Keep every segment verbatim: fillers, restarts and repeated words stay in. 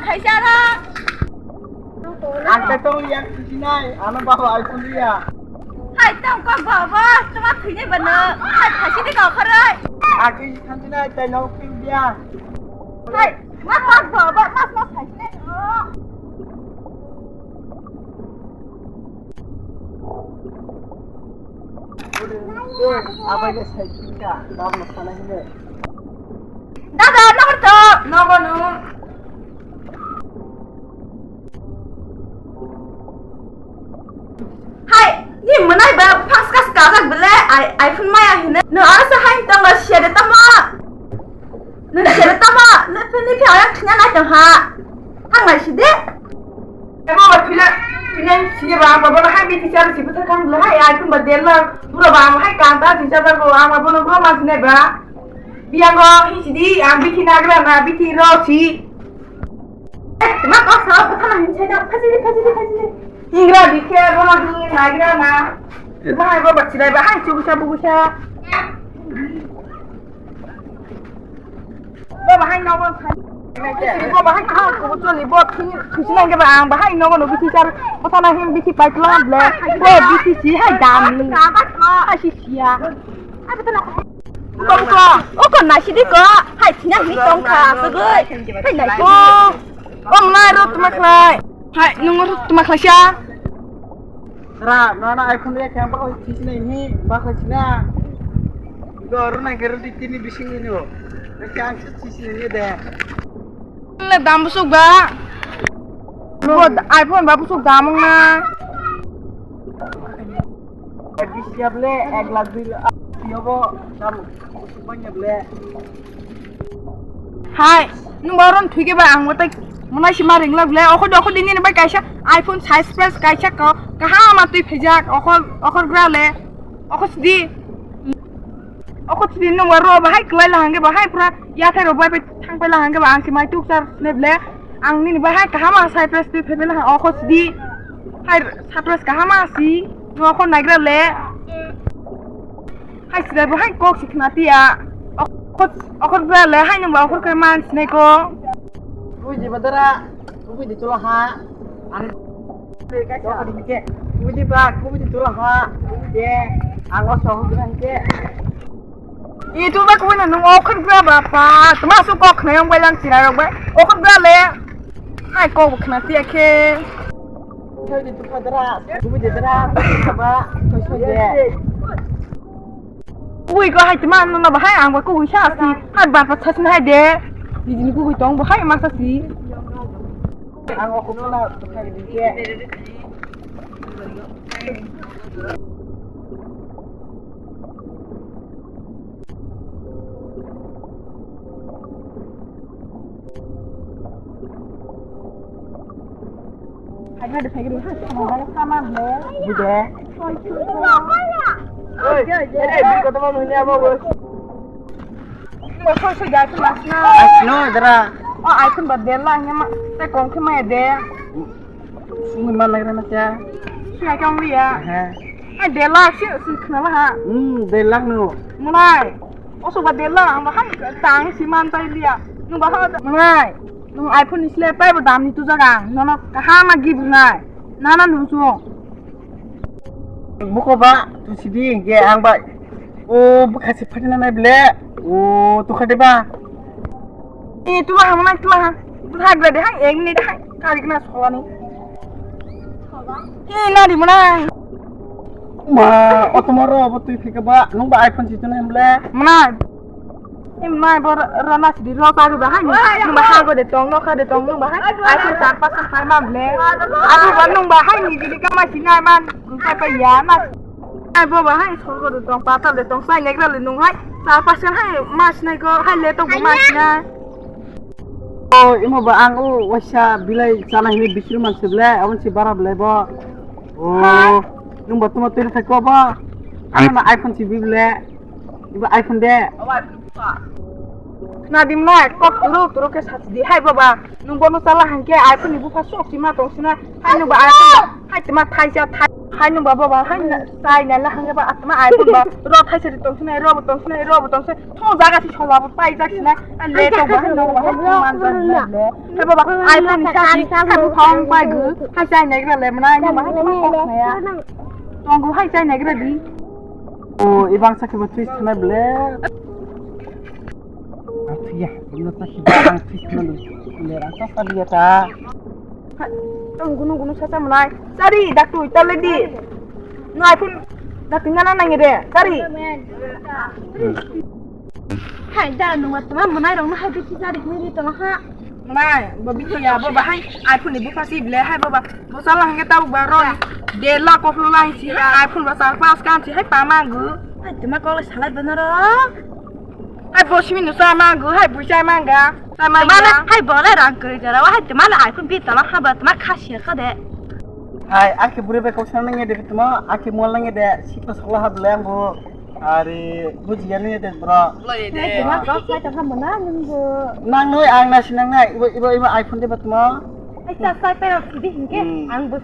Thaisa ra. Ang khe tong yang sinai, ano baba iPhone liya. Hai tong kok baba, tuma thwinai bano. Hai thaisi de kok kharai. Ang khe thansinai, tai nok ping dia. Hai, ma kok baba, mas mas thaisi nai. Abai le sai khinka, dam na sana hine. Dada, nogo to. Nogo no. Hai, ni mwnai ba pas kas kajak bele, ai, iPhone maya hine. No, asa hai tong ga siya de tamo. Nini sere tamo, nini phi ayang thina nai tong ha. Thang lai si de. Ebo ba thina, thina si de ba, ba ba hai bithi char si bwtha khang le hai, ai kum ba del la, buro ba hai kan ta si char ko, ang ba bono buro ma thina ba. Biang go hi si di, ang bithi na gra na, bithi ro si. Ma ko sa bwtha na hin chai da, phaji di, phaji di, phaji di. Hingra di khe, bono hi na gra na. Ma hai bo ba si dai ba, hai chu sa bu sa. Bo bahai nogo khai. Bo bahai khai ko choli bo thini thisi nang ba ang bahai nogo no bithi char botana hin bithi pai tla ble. Bo bithi si hai dam ni. Hai si sia. Ai botana ko ko ko na si di ko. Hai thina hi tong kha so goi. Hai nai ko. Om nai ro tuma khlai. Hai nung ro tuma khlai sia. Ra, no, no, iPhone ya, kaya bakal sisi na ini, bakal sini. Gor na kira di tini bising ini, oh. Kaya sisi ini deh. Le dam busuk ba. Bo iPhone ba busuk dam na. Di siap le, ek lakh dui lakh. Yo bo, dam busuk banyak le. Hai, nung ba ron thwi khe ba ang bo tai mwnai si ma ring lak le. Okho okho dini ni bai kaisa iPhone size price kaisa ko kaham ma twi phaijak okho okho gra le. Okho sidi. Okho sidi nung ba ro ba hai klai la hangge ba hai pura ya thai ro bai bai thang pai la hangge ba ang si mai tuk sar ne ble. Ang nini ba hai kaham ma size price twi phai la okho sidi. Hai size price kaham ma si. Nung okho nai gra le. Hai sida bo hai kok si khna tiya. Okhor, okhor bra le hai nungba okhor khe man sinai ko. Kubui di badara, kubui di chula ha. Ani. Kubui di ba, kubui di chula ha. Kubui di. Ang o sohor gina hike. Itu ba kubui nung okhor bra ba pa. Tuma su kok khna yang bai lang sira rok bai. Okhor bra le. Hai kok khna tiya khe. Kubui di chula dara, kubui di dara, kubui ba, kubui de. Kubui ko hai tma no no bahai ang ba kubui sa si. Hai ba pa sa sin hai de. Nijini kubui tong bahai ma sa si. Ang o kubui na thai di ke. Phaikna de phaikna ha sama bala sama le. Bude. Oi, ere bi koto ma munya ba bo. Mo soi soi ja tu mas na. Asno dara. O iPhone ba del la ma. Te kong khe ma de. Sungwi man lagra na cha. Siya kang liya. Ha. Ai del la si si khna ba ha. Hmm, del lak no. Mulai. Oso ba del la ang ba hai tang si man tai liya. Nung ba ha. Mulai. Nung iPhone ni slap pai bo dam ni tu jaga ang. Nono kaham ma gift nai. Nana nung su. Buko ba tu sidi ge ang ba. O bukha si phatina nai ble. O tu khade ba. E tu ha nai tu ha. Tu ha ble de hai ek ni de hai. Kari kena sola ni. E na di mana. Ma otomaro bo tu phika ba. Nung ba iPhone si tu nai ble. Mana. Im nai bor rana sidi ro ka ru ba hai ni. Nung ba ha go de tong no kha de tong nung ba hai. Ai ko char pas khai ma ble. Abo ba nung ba hai ni di ka ma si nai man. Nung kai pa ya ma. Ai bo ba hai so go de tong pa ta de tong sai nek ra le nung hai. Char pas khai hai ma si nai ko hai le tong ma si nai. O imo ba ang o waisa bilai chana hini bisir man se ble. Abon si bara ble bo. O nung ba tuma tiri thai ko ba. Ang na iPhone si bi ble. Iba iPhone de. Nadim na kok turu turu ke sat di hai baba. Nung bono sala hangke iPhone ni buka sok sima tong sina. Hai nung ba iPhone ba. Hai tema thai ja thai. Hai nung baba ba hai na, chai na la hang ba atma iPhone ba ro thai sari tong sinai ro bo tong sinai ro bo tong sinai thong jaga si sola bo pai jak sinai. Ai le to ba hai nung ba hai man jan na le. Hai baba iPhone ni sa si hai bu phone pai gu hai chai na gra le mana nung ba hai ma kok na ya. Tong gu hai chai na gra di. O ibang sakhe ba twist na ble. Athiya, ino ta si ba ang twist na ble. Le ra ta sa liya ta. Hai, tong gunu gunu sacha mwnai. Chari, daktui, tole di. No iPhone, daktui ngana nangi de. Chari. Hai, da nungwa tuma mwnai rong no hai bithi chari hini ri tong ha. Mwnai, bo bithi ya, bo bahai iPhone ni bupha si ble hai bo ba. Bo sala hangke tabuk ba ron. De la koflo la si hai iPhone ba sal pas kan si hai pa mangu. Hai, tuma kole salai banaro. Hai bo simi no sa mangu, hai bui sa manga. Sa manga. Tuma le hai bo le rang kwrwi jora, hai tuma le iPhone bi tala ha ba tuma kha sia kha de. Hai, akhe bure be kok sa nange de tuma, akhe mol nange de, si pa sala ha bele ang bo. Ari bujiya nange de bro. Hai tuma kok sai ta ha mana nung bo. Nang noi ang na si nang nai, ibo ibo ibo iPhone de ba tuma. Hai sa sai pa si di hingke ang bo.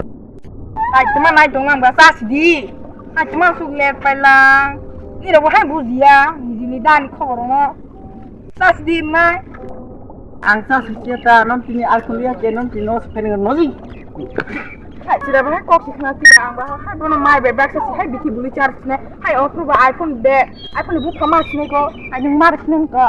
Hai tuma nai tong lang ba sa si di. Hai tuma suk le pa lang. Ni ro bo hai bujiya, ni ni dan khobor no. Sas di mai. Ang sas di ta non tini alkhulia ke non tini nos peni nozi. Hai sira ba kok si khna ti ang ba hai bono mai be bak sa hai bithi buli char sne. Hai otro ba iPhone de. iPhone bu kama sne ko. Hai nung mar sne ko.